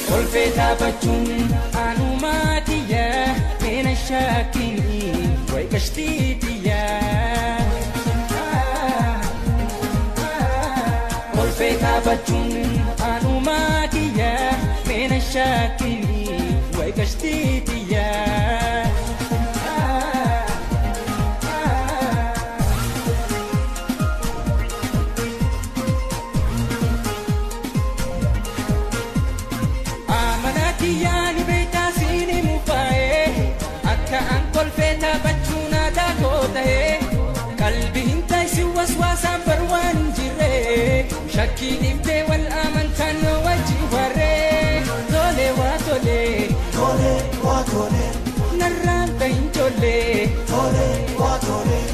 Kolfee taphachuun anumaatiyya meena shaakini way qashtiitiyya. Kolfee taphachuun anumaatiyya meena shaakini way qashtiitiyya. Yaani beektaa siini mufaa'ee akka an kolfee taphachuun aadaa koo ta'ee qalbii hin taasisu waswaasaan barwaan hin jirre shakkii dhiibdee wal amantaan yoo wajjin warree tolee waa tolee tolee waa tolee narraan ta'in tollee tolee waa tolee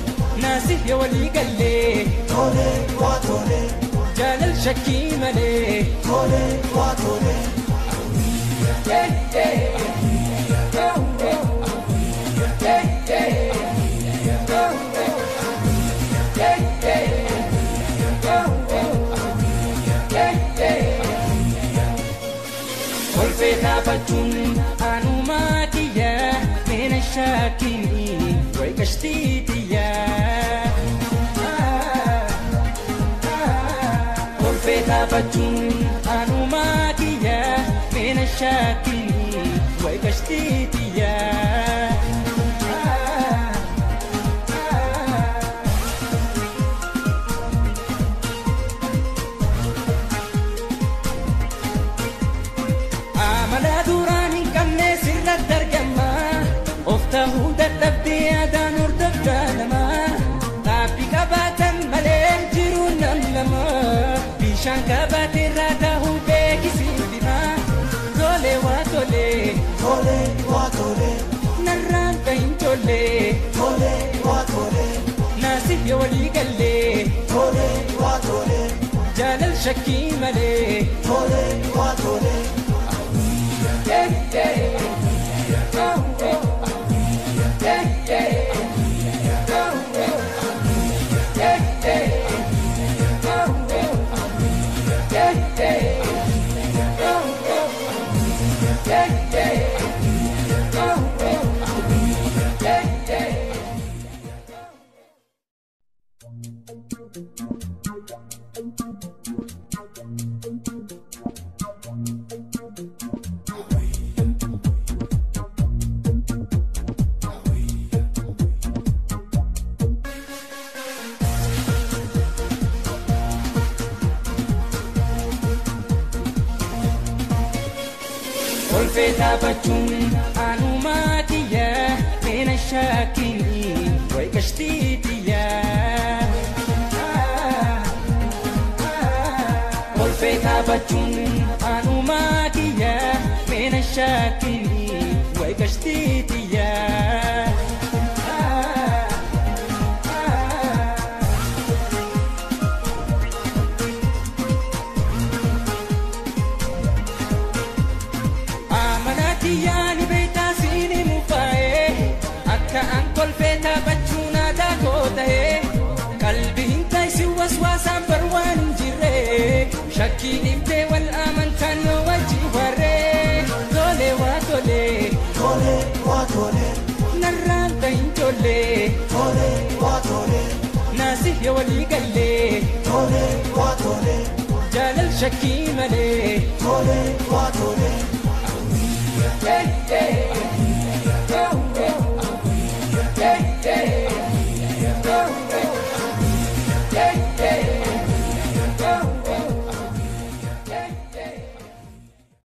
naasif yoo walii gallee tolee waa tolee jaalal shakkii malee tolee waa tolee. Yeah, yeah, oh, oh, yeah, yeah, oh, oh, yeah, yeah, oh, oh, yeah, yeah. Kolfee taphachuun anumaatiyya meena shaakini way qashtiitiyya. Kolfee taphachuun anumaatiyya meena shaakini way qashtiitiyya. Amala duraan hin qabne sirratti argama of ta'uu dadhabdee yaadaan hordoftaa nama dhaabbii qabaatan malee jiruun nam lama bishaan qabaate irraa ta'uu beekisiin dima tolee waa tolee tolee waa tolee narraan ta'in tollee tolee waa tolee naasif yoo walii gallee tolee waa tolee jaalal shakkii malee tolee waa tolee. Yeah, yeah, oh, oh, yeah, yeah, oh, oh, yeah, yeah, oh, oh, yeah, yeah, oh, oh, yeah, yeah, oh, oh, yeah, yeah. Kolfee taphachuun anumaatiyya meena shaakini way qashtiitiyya. Kolfee taphachuun anumaatiyya meena shaakini way qashtiitiyya. Yaani beektaa siini mufaa'ee akka an kolfee taphachuun aadaa koo ta'ee qalbii hin taasisu waswaasaan barwaan hin jirre shakkii dhiibdee wal amantaan yoo wajjin warree tolee waa tolee tolee waa tolee narraan ta'in tollee tolee waa tolee naasif yoo walii gallee tolee waa tolee jaalal shakkii malee tolee waa tolee.